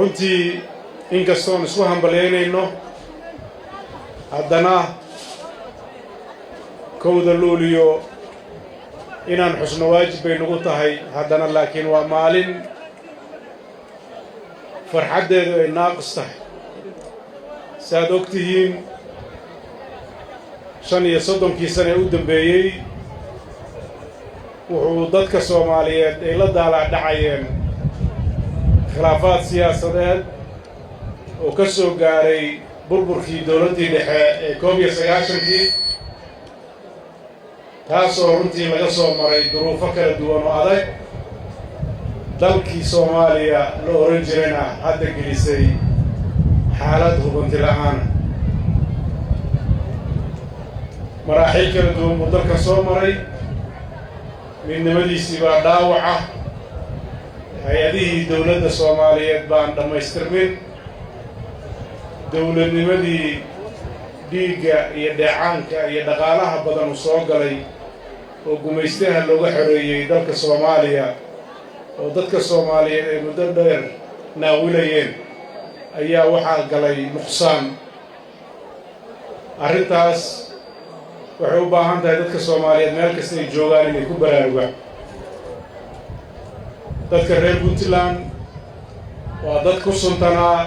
Runtii, inkastoon isku hambalyaynayno, haddana 1-da Luuliyo inaan xusno waajib bay nagu tahay. Haddana laakiin waa maalin farxaddeedu ay naaqis tahay. Saaad og tihiin, 35-kii sana ee u dambeeyey wuxuu dadka Soomaaliyeed ay la daalaadhacayeen khilaafaad siyaasadeed oo ka soo gaaray burburkii dowladdii dhexe ee 91-kii, taasoo runtii laga soo maray duruufo kala duwan oo adag, dalkii Soomaaliya la oran jirayna hadda gelisay xaalad hubanti la'aana. Maraaxiil kala duwan buu dalka soo maray. Midnimadiisii baa dhaawaca, hay-adihii dowladda Soomaaliyeed baan dhammaystirmin, dowladnimadii dhiigga iyo dheecaanka iyo dhaqaalaha badan uu soo galay oo gumaystaha looga xoreeyey dalka Soomaaliya oo dadka Soomaaliyeed ay muddo dheer naawilayeen ayaa waxaa galay nuqsaan. Arrintaas waxay u baahan tahay dadka Soomaaliyeed meel kasta ay joogaan inay ku baraarugaan. Dadka reer Puntland waa dad ku suntanaa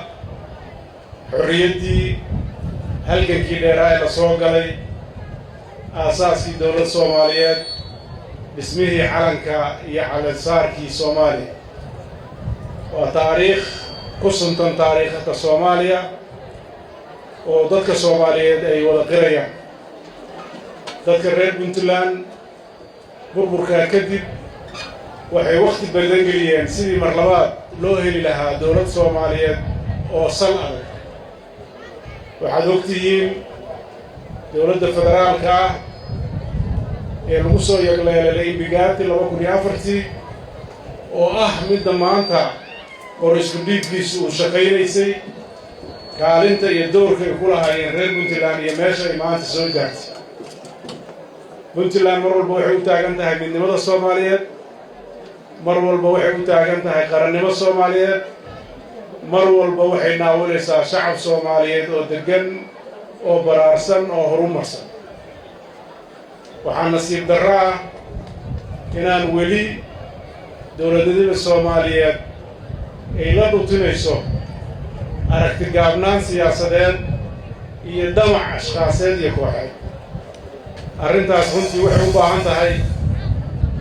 xorriyaddii, halgankii dheeraa ee la soo galay, aasaaskii dowlad Soomaaliyeed, dhismihii calanka iyo calansaarkii Soomaaliya. Waa taariikh ku suntan taariikhda Soomaaliya oo dadka Soomaaliyeed ay wada qirayaan. Dadka reer Puntland burburkaa kadib waxay wakhti badan geliyeen sidii mar labaad loo heli lahaa dowlad Soomaaliyeed oo sal adag. Waxaad og tihiin dowladda federaalka ah ee lagu soo yagleelay Imbagaati 2004-tii, oo ah midda maanta qor isku dhiibkiisu uu shaqaynaysay, kaalinta iyo dowrka ay ku lahaayeen reer Puntland iyo meesha ay maanta soo gaartay. Puntland mar walba waxay u taagan tahay midnimada Soomaaliyeed, mar walba waxay u taagan tahay qarannimo Soomaaliyeed, mar walba waxay naawilaysaa shacab Soomaaliyeed oo deggan oo baraarsan oo horumarsan. Waxaa nasiib darro ah inaan weli dowladnimada Soomaaliyeed ay la dhutinayso aragti gaabnaan siyaasadeed iyo damac ashkhaaseed iyo kooxeed. Arrintaas runtii waxay u baahan tahay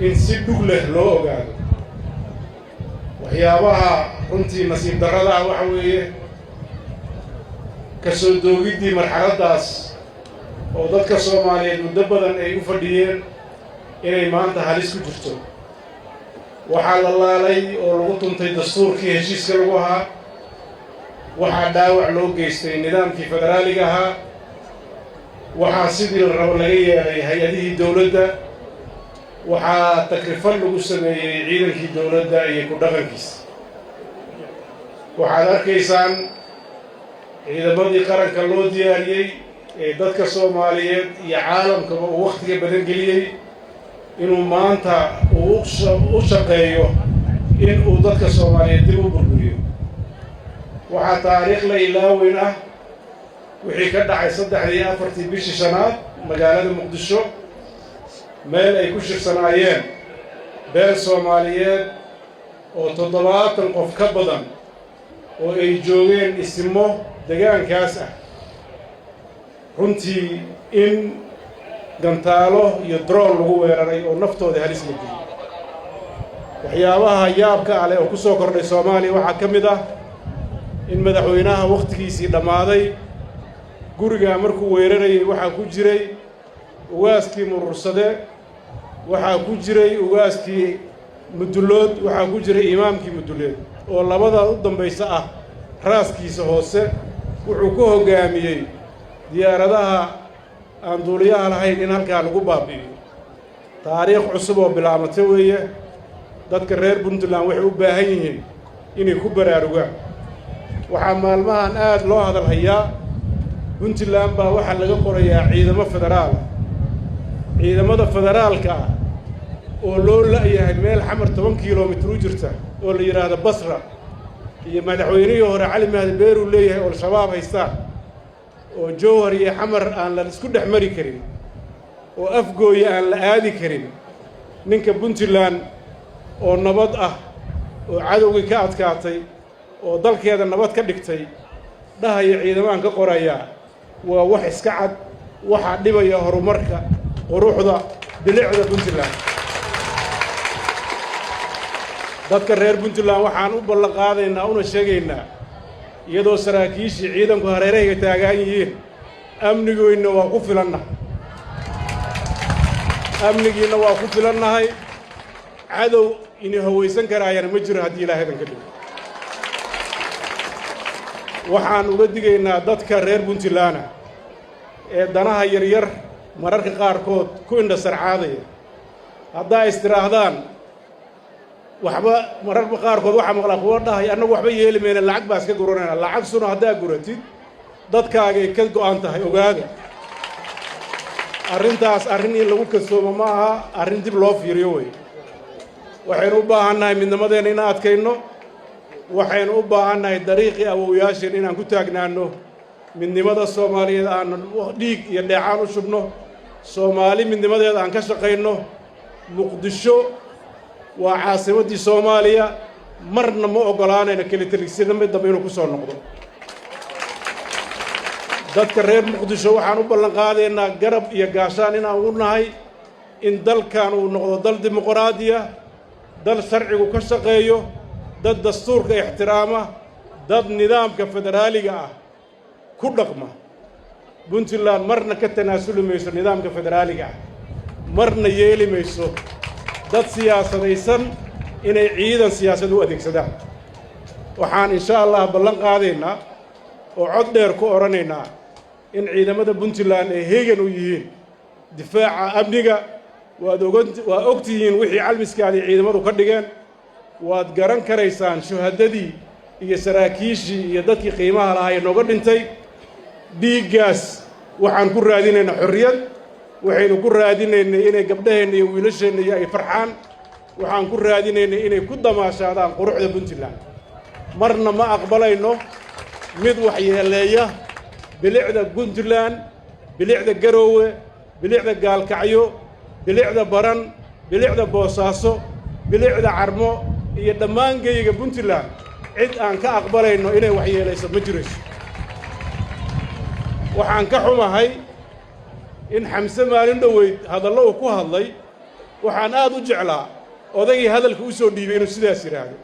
in si dhug leh loo ogaado. Waxyaabaha runtii nasiib darrada ah waxa weeye ka soo doogiddii marxaladdaas oo dadka Soomaaliyeed muddo badan ay u fadhiyeen inay maanta halis ku jirto. Waxaa la laalay oo lagu tuntay dastuurkii heshiiska lagu ahaa, waxaa dhaawac loo geystay nidaamkii federaaliga ahaa, waxaa sidii la rabo laga yeelay hay-adihii dowladda, waxaa takrifal lagu sameeyey ciidankii dowladda iyo ku dhaqankiisa. Waxaad arkaysaan ciidamadii qaranka loo diyaariyey ee dadka Soomaaliyeed iyo caalamkaba uu wakhtiga badan geliyey inuu maanta uu u shaqeeyo in uu dadka Soomaaliyeed dib u burburiyo. Waxaa taariikh la ilaaweyn ah wixii ka dhacay 3-dii, 4-tii bishii shanaad magaalada Muqdisho, meel ay ku shirsanaayeen beel Soomaaliyeed oo 70 qof ka badan, oo ay joogeen isimo degaankaas ah, runtii in gantaalo iyo drone lagu weeraray oo naftooda halis la geliyey. Waxyaabaha yaabka ale oo ku soo kordhay Soomaaliya waxaa ka mid ah in madaxweynaha wakhtigiisii dhammaaday gurigaa markuu weerarayay waxaa ku jiray ugaaskii Murursade, waxaa ku jiray ugaaskii Mudullood, waxaa ku jiray imaamkii Mudulleed oo labada u dambaysa ah raaskiisa hoose. Wuxuu ku hoggaamiyey diyaaradaha aan duuliyaha lahayn in halkaa lagu baabi'iyo. Taariikh cusub oo bilaabata weeye. Dadka reer Puntland waxay u baahan yihiin inay ku baraarugaan. Waxaa maalmahan aad loo hadal hayaa Puntland baa waxaa laga qorayaa ciidamo federaala. Ciidamada federaalka ah oo loo la'yahay meel Xamar 10 kilomitir u jirta oo la yidhaahdo Basra. Iyo madaxweynihii hore Cali Mahdi beeruu leeyahay oo Al-Shabaab haystaan, oo Jowhar iyo Xamar aan la isku dhex mari karin, oo Afgooya aan la aadi karin. Ninka Puntland oo nabad ah, oo cadowgii ka adkaatay, oo dalkeeda nabad ka dhigtay, dhahaya ciidamaan ka qorayaa, waa wax iska cad. Waxaa dhibaya horumarka, quruxda, bilicda Puntland. Dadka reer Puntland waxaan u ballan qaadaynaa una sheegaynaa, iyadoo saraakiishii ciidanku hareerahayga taagaan yihiin, amnigoyna waa ku filannahay, amnigiinna waa ku filannahay. Cadow ini hawaysan karaayana ma jiro haddii Ilaahay dan ka dhigo. Waxaan uga digaynaa dadka reer Puntlandna ee danaha yaryar mararka qaarkood ku indha sarcaadaya, haddaa istidhaahdaan waxba, mararka qaarkood waxaa maqlaa kuwa dhahay: "Annagu waxba yeeli mayna, lacag baa iska guranayna." Lacag suna haddaa guratid, dadkaagay ka go'an tahay. Ogaada arrintaas arrin in lagu kasoomo ma aha, arrin dib loo fiiriyo wey. Waxaynu u baahannahay midnimadeenna inaan adkayno. Waxaynu u baahannahay dariiqii awowyaasheen inaan ku taagnaanno, midnimada Soomaaliyeed aanu dhiig iyo dheecaan u shubno, Soomaali midnimadeeda aan ka shaqayno. Muqdisho waa caasimaddii Soomaaliya. Marna ma oggolaanayno kelitalisina mid dambe inuu ku soo noqdo. Dadka reer Muqdisho waxaan u ballan qaadaynaa garab iyo gaashaan inaan ugu nahay in dalkan uu noqdo dal dimuqraadiya, dal sharcigu ka shaqeeyo, dad dastuurka ixtiraama, dad nidaamka federaaliga ah ku dhaqma. Puntland marna ka tanaasuli mayso nidaamka federaaliga ah, marna yeeli mayso dad siyaasadaysan inay ciidan siyaasad u adeegsadaan. Waxaan insha Allah ballan qaadaynaa oo cod dheer ku odhanaynaa in ciidamada Puntland ay heegan u yihiin difaaca amniga. Waad ogan, waa og tihiin wixii Calmiskaadii ciidamadu ka dhigeen. Waad garan karaysaan shuhadadii iyo saraakiishii iyo dadkii qiimaha lahaa ee nooga dhintay. Dhiiggaas waxaan ku raadinaynaa xorriyad, waxaynu ku raadinaynay inay gabdhaheenna iyo wiilasheenna iyo ay farxaan, waxaan ku raadinaynay inay ku damaashaadaan quruxda Puntland. Marna ma aqbalayno mid waxyeeleeya bilicda Puntland, bilicda Garoowe, bilicda Gaalkacyo, bilicda Baran, bilicda Boosaaso, bilicda Carmo iyo dhammaan geyga Puntland. Cid aan ka aqbalayno inay waxyeelayso ma jirayso. Waxaan ka xumahay in Xamse maalin dhoweyd hadallo uu ku hadlay. Waxaan aad u jeclaa odaygii hadalka u soo dhiibay inuu sidaas yidhaahdo.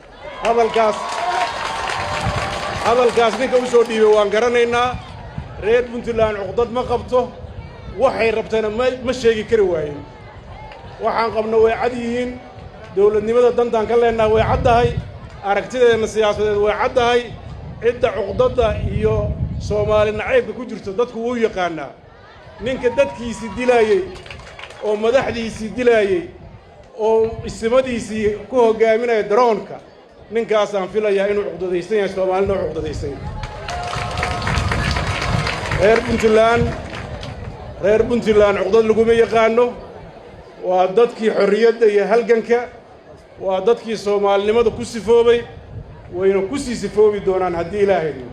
Hadalkaas ninka u soo dhiibay waan garanaynaa. Reer Puntland cuqdad ma qabto, waxay rabtana ma sheegi kari waayen. Waxaan qabno way cad yihiin. Dowladnimada dantaan ka leennaha way caddahay, aragtideenna siyaasadeed way caddahay. Cidda cuqdadda iyo Soomaali nacaybka ku jirto dadku wuu yaqaannaa. Ninka dadkiisii dilaayey oo madaxdiisii dilaayey oo isimadiisii ku hoggaaminaya daroonka, ninkaasaan filayaa inuu cuqdadaysan yahay, Soomaalina u cuqdadaysan yahay. Reer Puntland, reer Puntland cuqdad laguma yaqaanno. Waa dadkii xorriyadda iyo halganka, waa dadkii soomaalinimada ku sifoobay, wayna ku sii sifoobi doonaan haddii Ilaahayno.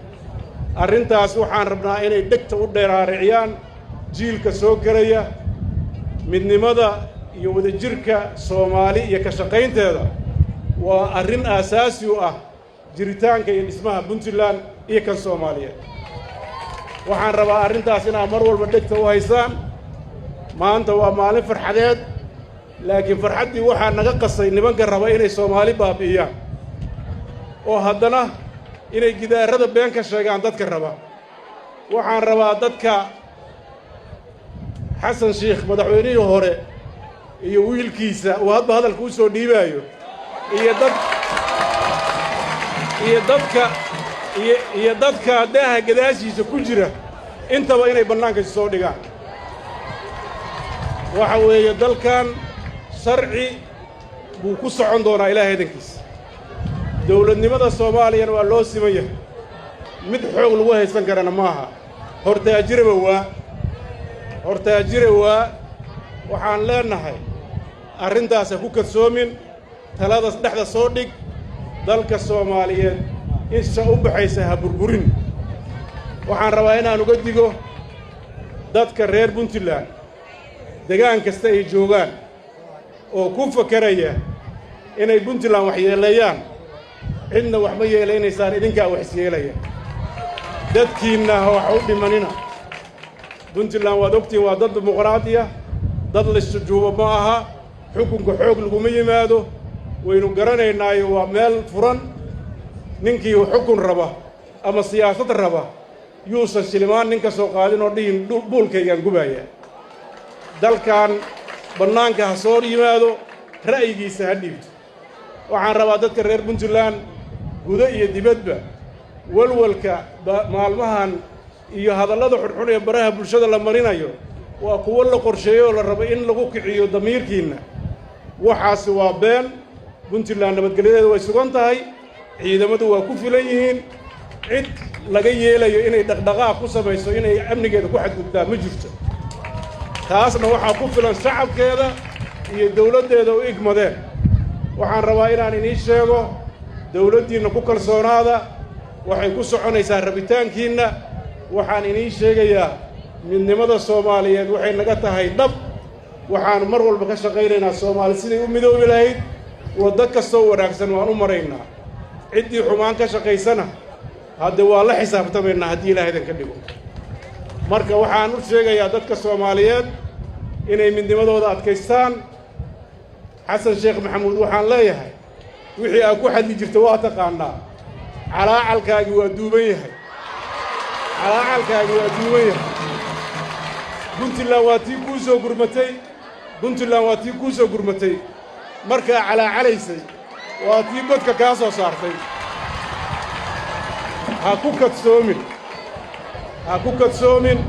Arrintaas waxaan rabnaa inay dhegta u dheeraariciyaan jiilka soo karaya. Midnimada iyo wadajirka Soomaali iyo ka shaqaynteeda waa arrin aasaasi u ah jiritaanka iyo dhismaha Puntland iyo kan Soomaaliyeed. Waxaan rabaa arrintaas inaad mar walba dhegta u haysaan. Maanta waa maalin farxadeed, laakiin farxaddii waxaa naga qasay nimanka raba inay Soomaali baabi'iyaan, oo haddana inay gidaarada been ka sheegaan dadka raba. Waxaan rabaa dadka Xasan Sheikh, madaxweynihii hore, iyo wiilkiisa uu hadba hadalka u soo dhiibaayo, iyo dadka iyo dadka daaha gadaashiisa ku jira intaba inay bannaanka soo dhigaan. Waxa weeye, dalkan sharci buu ku socon doonaa Ilaahay idankiisa. Dawladnimada Soomaaliyana waa loo siman yahay, mid xoog lagu haysan karana maaha. Hortaajiraba waa hortaajire. Waxaan leennahay, arrintaas ha ku kadsoomin, talada dhexda soo dhig. Dalka Soomaaliyeed Isha u baxaysa ha burburin. Waxaan rabaa inaan uga digo dadka reer Puntland, degaan kasta ay joogaan, oo ku fakeraya inay Puntland wax yeeleeyaan. Cidna wax ma yeelaynaysaan, idinkaa wax isyeelaya. Dadkiinna ha wax u dhimanina. Puntland waad ogtihiin, waa dad dimuqraadiya, dad laisjujuubo ma aha. Xukunka xoog laguma yimaado, waynu garanaynaayo. Waa meel furan. Ninkii xukun raba ama siyaasad raba yuusan shilimaan nin ka soo qaadin oo dhihin buulkaygaan gubaaya. Dalkan bannaanka ha soo yimaado, ra'yigiisa ha dhiibto. Waxaan rabaa dadka reer Puntland, gudo iyo dibadba, walwalka maalmahan iyo hadallada xunxun ee baraha bulshada la marinayo waa kuwo la qorsheeyo oo la rabo in lagu kiciyo damiirkiinna. Waxaasi waa been. Puntland nabadgelyadeeda way sugan tahay, ciidamadu waa ku filan yihiin. Cid laga yeelayo inay dhaqdhaqaaq ku samayso, inay amnigeeda ku xadgudbtaa ma jirto. Taasna waxaa ku filan shacabkeeda iyo dawladdeeda u igmadeen. Waxaan rabaa inaan inii sheego, dawladdiinna ku kalsoonaada, waxay ku soconaysaa rabitaankiinna. Waxaan inii sheegayaa, midnimada Soomaaliyeed waxay naga tahay dhab. Waxaanu mar walba ka shaqaynaynaa Soomaali siday u midoobi lahayd. Waddo kastoo wanaagsan waan u maraynaa. Ciddii xumaan ka shaqaysana hadde waa la xisaabtamaynaa, haddii Ilaah idan ka dhigo. Marka waxaan u sheegayaa dadka Soomaaliyeed inay midnimadooda adkaystaan. Xasan Sheekh Maxamuud waxaan leeyahay, wixii aad ku xadli jirta waa taqaannaa. Calaacalkaagi waa duuban yahay, calaacalkaagi waa duuban yahay. Puntland waa tii kuu soo gurmatay, Puntland waa tii kuu soo gurmatay markaa calaacalaysay, waa tii godka kaa soo saartay. Ha ku kadsoomin, ha ku kadsoomin.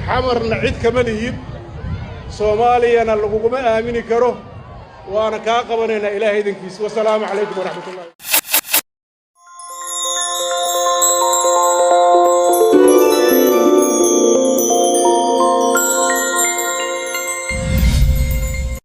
Xamarna cid kama lihid, Soomaaliyana laguguma aamini karo. Waana kaa qabanaynaa, Ilaahay idankiis. Wasalaamu calaykum waraxmatullahi.